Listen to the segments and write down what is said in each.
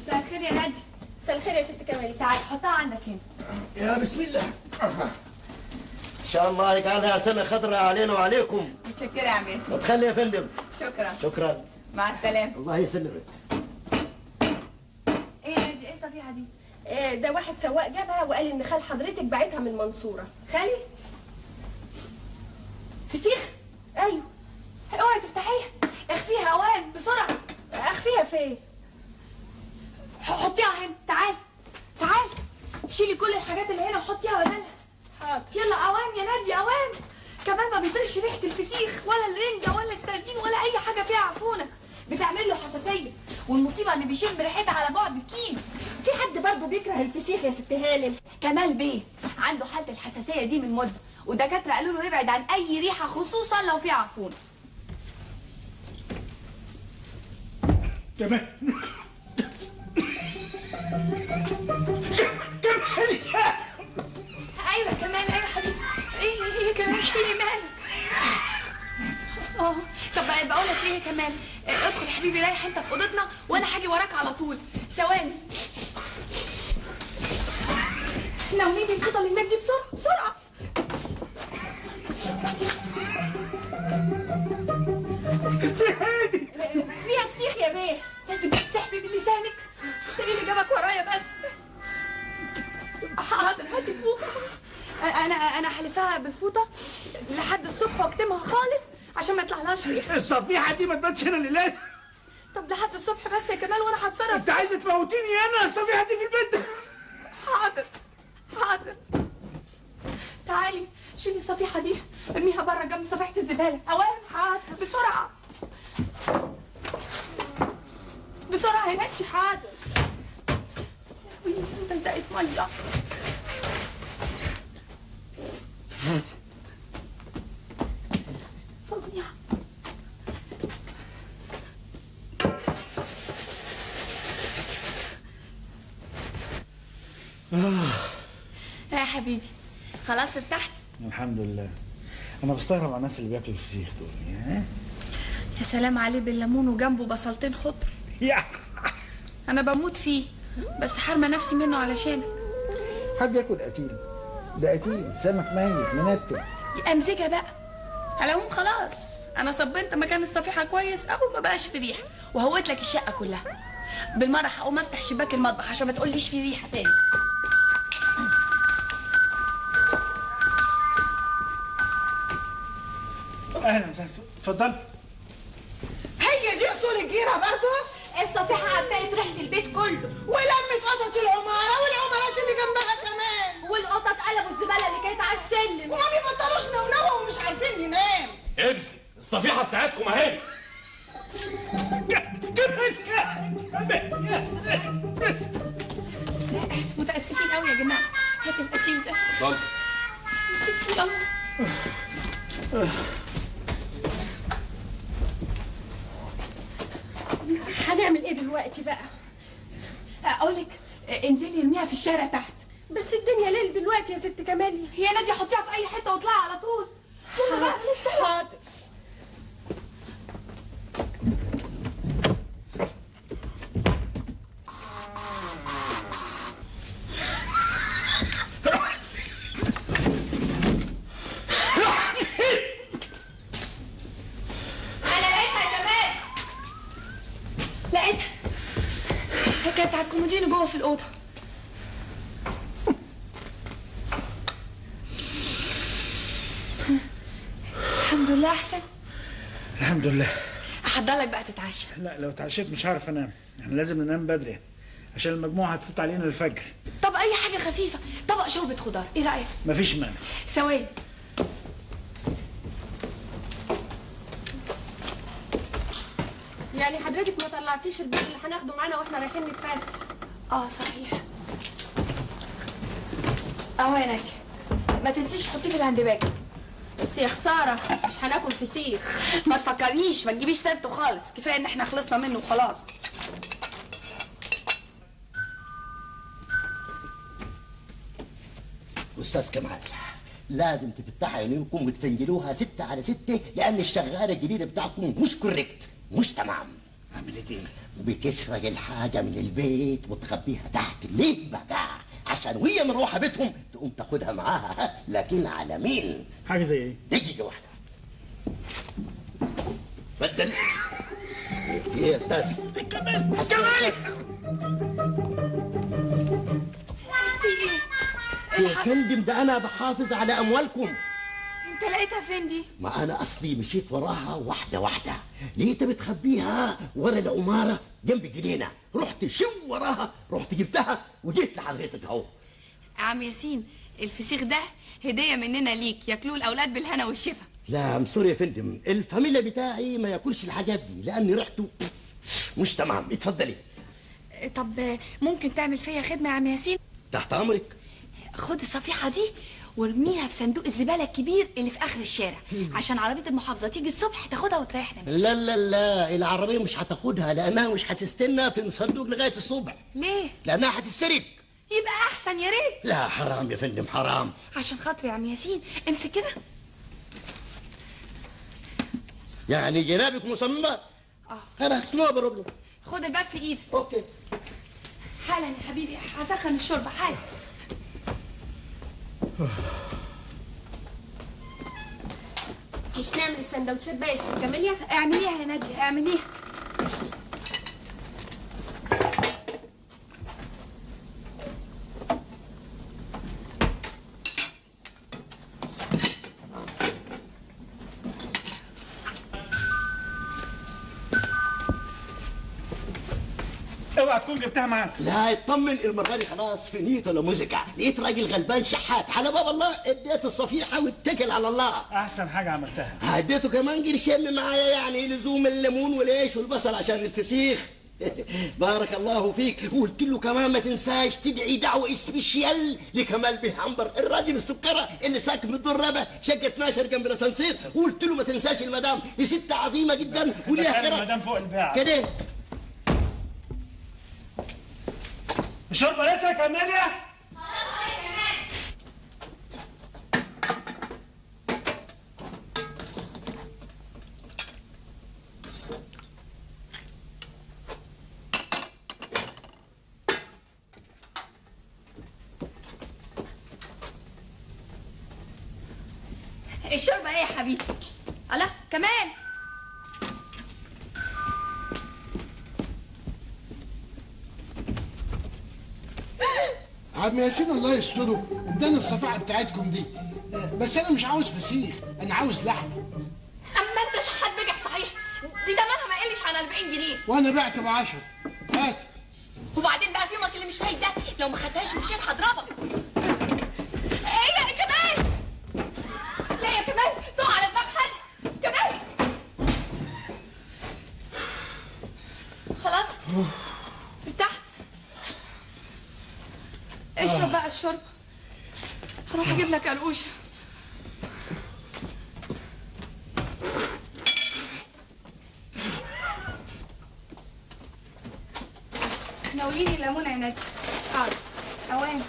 مساء الخير يا نادي. مساء الخير يا ست كمالي. تعال حطها عندك هنا. يا بسم الله. ان شاء الله يجعلها سنة خضراء علينا وعليكم. متشكره يا عم ياسين. اتخلي يا فندم. شكرا. شكرا. مع السلامة. الله يسلمك. ايه يا نادي، ايه الصفيحه دي؟ إيه ده، واحد سواق جابها وقال ان خال حضرتك باعتها من المنصورة. خالي؟ فسيخ؟ ايوه. اوعي تفتحيها، اخفيها اوام بسرعة. اخفيها فين؟ حطيها هنا. تعالي تعالي، شيلي كل الحاجات اللي هنا وحطيها بدلها. حاضر. يلا اوام يا نادي اوام. كمان ما بيطيقش ريحه الفسيخ ولا الرنجه ولا السردين ولا اي حاجة فيها عفونه، بتعمل له حساسية، والمصيبة ان بيشم ريحتها على بعد كيلو. في حد برضه بيكره الفسيخ يا ست هانم؟ كمال بيه عنده حاله الحساسية دي من مده، والدكاتره قالوا له يبعد عن اي ريحه خصوصا لو فيها عفونه. تمام. كمال. ايوه كمال، ايوه حبيبي. ايه يا كمال، في ايه مالك؟ اه طب بقول لك ايه يا كمال، ادخل يا حبيبي ريح انت في اوضتنا وانا هاجي وراك على طول. ثواني. ناوليني الفوطه اللي هناك دي بسرعة بسرعة. فيها فسيخ يا بيه. لازم تسحبي بلسانك. انت ايه اللي جابك ورايا بس؟ حاضر هاتي الفوطه. انا هلفها بالفوطه لحد الصبح واكتمها خالص عشان ما يطلعلهاش ريحه. الصفيحه دي ما تباتش هنا الليلة. طب لحد الصبح بس يا كمال وانا هتصرف. انت عايزه تموتيني انا؟ الصفيحه دي في البيت. حاضر حاضر. تعالي شيلي الصفيحه دي ارميها بره جنب صفيحه الزبالة. اوام. حاضر بسرعة بسرعة يا ناتي. حاضر. دقت مية. فظيعة. يا حبيبي خلاص ارتحت؟ الحمد لله. انا بستغرب على الناس اللي بياكلوا الفسيخ دول. يا سلام عليه بالليمون وجنبه بصلتين خضر. انا بموت فيه بس حارمه نفسي منه علشانك. حد ياكل قتيل؟ ده قتيل سمك ميت منتن. دي امزجه بقى. على العموم خلاص انا صبنت مكان الصفيحه كويس اول ما بقاش في ريحه، وهويت لك الشقة كلها. بالمرة هقوم افتح شباك المطبخ عشان ما تقوليش في ريحه تاني. اهلا وسهلا، اتفضل. هي دي اصول الجيرة برضه؟ الصفيحه عبقت ريحه البيت كله، ولمت قطط العمارة والعمارات اللي جنبها كمان، والقطط قلبوا الزبالة اللي كانت على السلم، وما بيبطلوش نونوه ومش عارفين ينام. امسك الصفيحه بتاعتكم اهي. متاسفين قوي يا جماعة. هات القتيل ده. اتفضل. امسك يلا. هنعمل ايه دلوقتي بقى؟ اقول لك انزلي ارميها في الشارع تحت. بس الدنيا ليل دلوقتي يا ست كمالي. هي نادي حطيها في اي حتة واطلعي على طول. يلا بقى بلاش. حاضر. انا لقيتها يا كمال، لقيتها. هي كانت على الكومودينو جوه في الاوضة. الحمد لله احسن. الحمد لله. احضر لك بقى تتعشى. لا لو اتعشيت مش هعرف انام، احنا لازم ننام بدري عشان المجموعة هتفوت علينا الفجر. طب اي حاجة خفيفة، طبق شوربة خضار، ايه رايك؟ مفيش مانع. ثواني. يعني حضرتك ما طلعتيش البيت اللي هناخده معانا واحنا رايحين نتفسح؟ اه صحيح. اهو يا نادي، ما تنسيش تحطيه في ال hand bag. بس يا خسارة مش هناكل فسيخ. ما تفكرنيش، ما تجيبيش سيرته خالص، كفاية ان احنا خلصنا منه وخلاص. استاذ كمال لازم تفتحوا عينيكم وتفنجلوها 6 على 6، لان الشغاله الجديدة بتاعكم مش correct، مش تمام. عملت ايه؟ بتسرق الحاجة من البيت وتخبيها تحت. ليه بقى؟ عشان وهي مروحة بيتهم تقوم تاخدها معاها. لكن على مين؟ حاجة زي ايه؟ دقيقة واحدة. بدل في ايه يا استاذ؟ كمال كمال في ايه؟ يا فندم ده انا بحافظ على اموالكم. انت لقيتها فين دي؟ ما انا اصلي مشيت وراها واحدة واحدة، لقيتها بتخبيها ورا العمارة جنب الجنينة، رحت شو وراها، رحت جبتها وجيت لحضرتك اهو. عم ياسين الفسيخ ده هديه مننا ليك، ياكلوه الاولاد بالهنا والشفا. لا I'm sorry يا فندم، الفاميليا بتاعي ما ياكلش الحاجات دي لان ريحته مش تمام. اتفضلي. طب ممكن تعمل فيا خدمة يا عم ياسين؟ تحت امرك. خد الصفيحه دي وارميها في صندوق الزبالة الكبير اللي في اخر الشارع عشان عربية المحافظة تيجي الصبح تاخدها وتريحنا منها. لا لا لا، العربية مش هتاخدها لانها مش هتستنى في الصندوق لغاية الصبح. ليه؟ لانها هتتسرق. يبقى احسن يا ريت. لا حرام يا فندم حرام. عشان خاطري يا عم ياسين امسك كده. يعني جنابك مصممه؟ خلاص no problem. خد الباب في ايدك. okay حالا يا حبيبي، هسخن الشوربة حالا. مش نعمل السندوتشات بقى يا ست كاميليا؟ اعمليها يا ناديه اعمليها. اوعى تكون جبتها معاك. لا اطمن، المرة دي خلاص finito la musica. لقيت راجل غلبان شحات على باب الله، اديته الصفيحه واتكل على الله. احسن حاجة عملتها. اديته كمان قرشين معايا، يعني لزوم الليمون والعيش والبصل عشان الفسيخ. بارك الله فيك. وقلت له كمان ما تنساش تدعي دعوه special لكمال بيه عنبر، الراجل السكرة اللي ساكن في الدور الرابع شقه 12 جنب الاسانسير. وقلت له ما تنساش المدام، دي ست عظيمة جدا وليها خير. المدام فوق البيعة كده. الشوربة لسه يا كاميليا؟ خلاص يا كمال. الشوربة ايه يا حبيبي؟ الله كمال. عم ياسين الله يستره اداني الصفيحه بتاعتكم دي، بس انا مش عاوز فسيخ، انا عاوز لحمه. اما انت شحات بجح صحيح، دي تمنها ما يقلش عن 40 جنيه وانا بعت ب 10. هات. وبعدين بقى في يومك اللي مش فايت ده لو ما خدتهاش ومشيت هضربك. ايه يا كمال؟ لا يا كمال تقع على دماغ حد. كمال خلاص ارتحت؟ اشرب بقى الشوربة، هروح اجيب لك قرقوشه. ناوليني ليمونه يا ناديه. حاضر. اوام.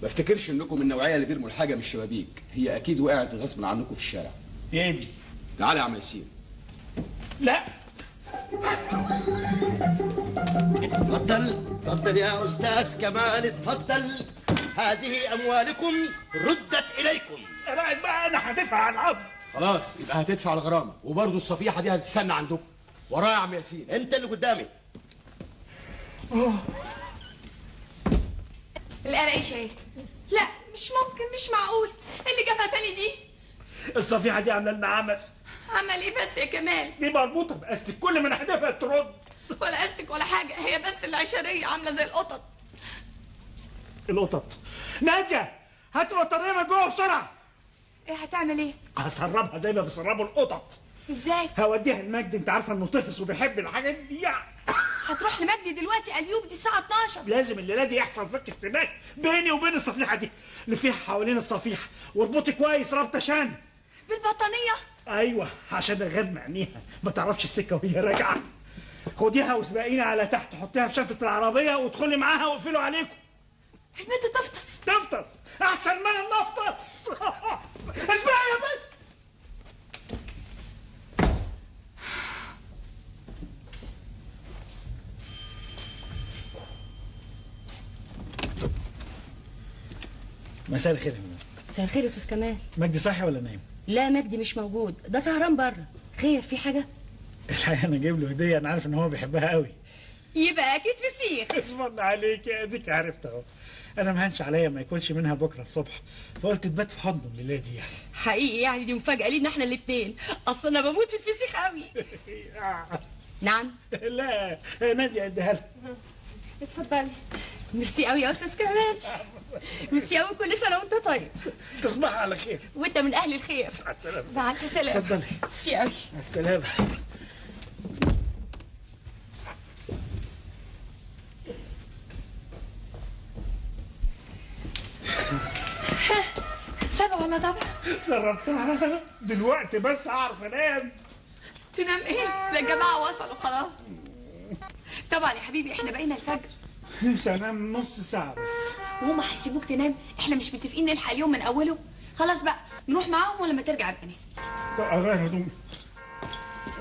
ما افتكرش انكم من النوعية اللي بيرموا الحاجة من الشبابيك، هي اكيد وقعت غصب عنكم في الشارع. ايه دي؟ تعالى يا عم ياسين. لا اتفضل اتفضل يا استاذ كمال اتفضل، هذه اموالكم ردت اليكم. رايك بقى انا هدفع على القصد. خلاص يبقى هتدفع الغرامة، وبرضه الصفيحه دي هتستنى عندكم. ورايا يا عم ياسين. انت اللي قدامي. القراقيش اهي. لا مش ممكن، مش معقول اللي جابها تاني دي. الصفيحه دي عامله لنا عمل. عمل ايه بس يا كمال؟ دي مربوطة باستك، كل ما نحدفها ترد. ولا استك ولا حاجة، هي بس العشريه عامله زي القطط. القطط. ناديه هات بطارية من جوه بسرعة. ايه هتعمل ايه؟ هسربها زي ما بيسربوا القطط. ازاي؟ هوديها لمجدي، انت عارفه انه طفس وبيحب الحاجات دي يعني. هتروح لمجدي دلوقتي؟ اليوب دي الساعة 12. لازم الليلة دي يحصل فك احتمال بيني وبين الصفيحه دي. لفيها حوالين الصفيحه واربطي كويس رابطه شان. بالبطانيه؟ ايوه عشان غير عينيها ما تعرفش السكة وهي راجعه. خديها وسبقينا على تحت، حطيها في شنطه العربية وادخلي معاها واقفلوا عليكم. البنت تفطس. تفطس احسن ما انا افطس. اسمعي يا بنت. مساء الخير يا مدام. مساء الخير يا استاذ كمال. مجدي صاحي ولا نايم؟ لا مجدي مش موجود، ده سهران بره. خير في حاجة؟ الحقيقة انا جايب له هديه، انا عارف ان هو بيحبها قوي. يبقى اكيد فسيخ. اسم الله عليك يا اديك عرفت اهو. انا ما هنش عليا ما ياكلش منها بكره الصبح، فقلت تبات في حضنه الليلة دي يعني. حقيقي يعني دي مفاجاة لينا احنا الاثنين، اصل انا بموت في الفسيخ قوي. نعم؟ لا ناديه اديها لها. اتفضلي. ميرسي قوي يا استاذ كمال، ميرسي قوي. كل سنة وانت طيب. تصبح على خير. وانت من اهل الخير. مع السلامة. مع الف سلامه. اتفضلي. ميرسي قوي. مع السلامة. سبع ولا طبع؟ سربتها دلوقتي بس هعرف انام. تنام ايه؟ ده الجماعة وصلوا خلاص. طبعا يا حبيبي احنا بقينا الفجر. نفسي انام نص ساعة بس. وهما هيسيبوك تنام؟ احنا مش متفقين نلحق اليوم من اوله؟ خلاص بقى نروح معاهم ولما ترجع ابقى نام. طب اغير هدومي.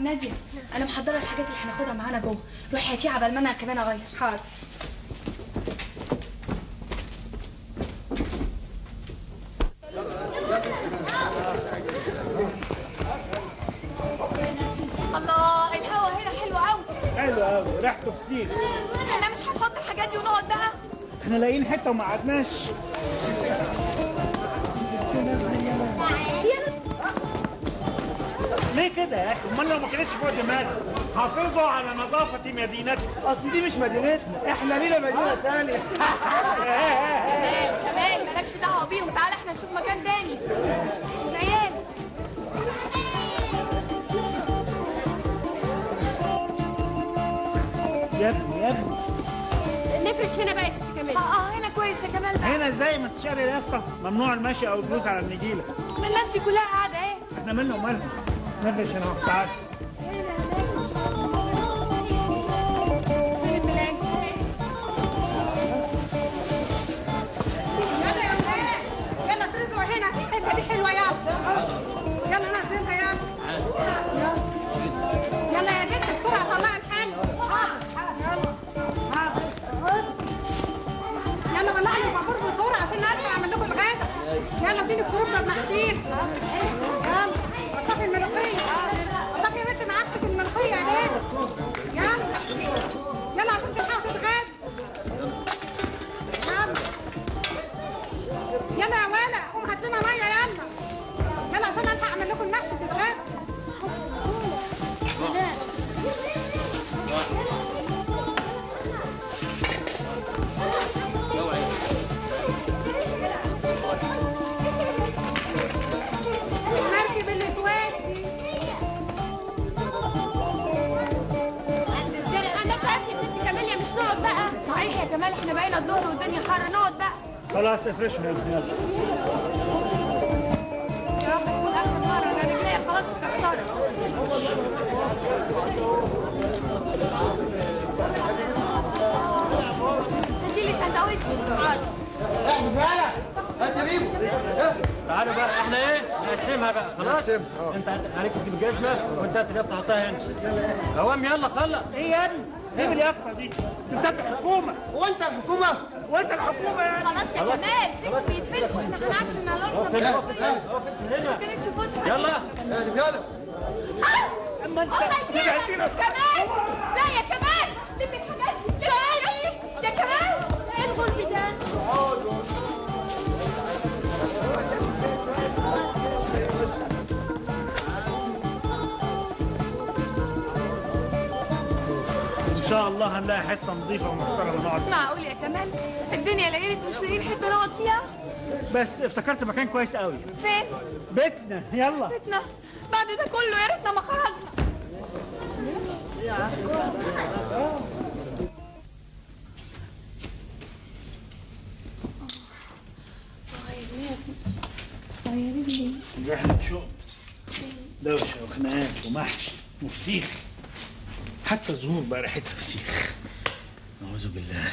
ناديه انا محضرة الحاجات اللي هناخدها معانا جوه، روحي هاتيها عبال ما انا كمان اغير. حاضر. الله الهوا هنا حلو قوي. حلو قوي، ريحته فسيخ. احنا مش هنحط الحاجات دي ونقعد بقى؟ احنا لاقيين حتة وما قعدناش. ليه كده يا اخي؟ امال لو ما كانتش فوق دماغي. حافظوا على نظافة مدينتي. اصل دي مش مدينتنا، احنا لينا مدينة ثانية. كمال كمال مالكش دعوه بيهم، تعالى احنا نشوف مكان تاني. العيال يا ابني يا ابني نفرش هنا بقى يا ست كمال. هنا كويس يا كمال بقى. هنا ازاي ما تشاري اليافطه؟ ممنوع المشي او الجلوس على النجيله. ما الناس دي كلها قاعدة اهي. احنا مالنا ومالهم؟ نفرش هنا اهو. تعالى. هنا فين الملاك؟ يلا يا ولاد يلا افرزوا هنا، الحتة دي حلوة. يلا يلا نزلها. يلا يلا يا بنت بسرعة طلعي الحل. يلا ولعوا البابور بسرعة عشان نلحق اعمل لكم الغدا. يلا اديني الكروب المحشين. يلا قطفي الملوخية. قطفي يا بنت معاك الملوخية يا بنت. يلا يلا عشان تلحقوا تتغدوا. يلا يلا يا ولا قوم هات لنا مية. يلا يلا عشان الحق اعمل لكم المحشي تتغدوا. المركب اللي تودي عند الزرع. انا تعبت يا ست كمال، مش نقعد بقى؟ صحيح يا كمال احنا بقينا الظهر والدنيا حر، نقعد بقى. خلاص افرشوا يا ابني. يلا يا رب تكون اخر مرة، انا رجليا خلاص اتكسرت. هاتي لي سندوتش. حاضر. هات يا بيبو. تعالوا بقى احنا ايه نقسمها بقى خلاص. انت عليك تجيب الجزمة وانت هات اليافطه حطها هنا. قوام يلا خلص. ايه يا ابني؟ سيب اليافطه دي، انت الحكومة. هو انت الحكومة؟ وانت الحكومة يعني. خلاص يا كمال سيبهم يتفلقوا، احنا هنعرف ان اقف هنا. ما كانتش فسحة. يلا يلا. اما انت كمال. لا يا كمال لم الحاجات دي. يا كمال ايه الغلب ده؟ ان شاء الله هنلاقي حتة نظيفة ومحترمه نقعد. معقول يا كمال الدنيا ليلت مش لاقيين حتة نقعد فيها؟ بس افتكرت مكان كويس قوي. فين؟ بيتنا. يلا بيتنا بعد ده كله يا ريتنا ما خرجنا. رحلة شؤم، دوشة وخناقات ومحشي وفسيخ، حتى الزهور بقى ريحتها فسيخ. أعوذ بالله.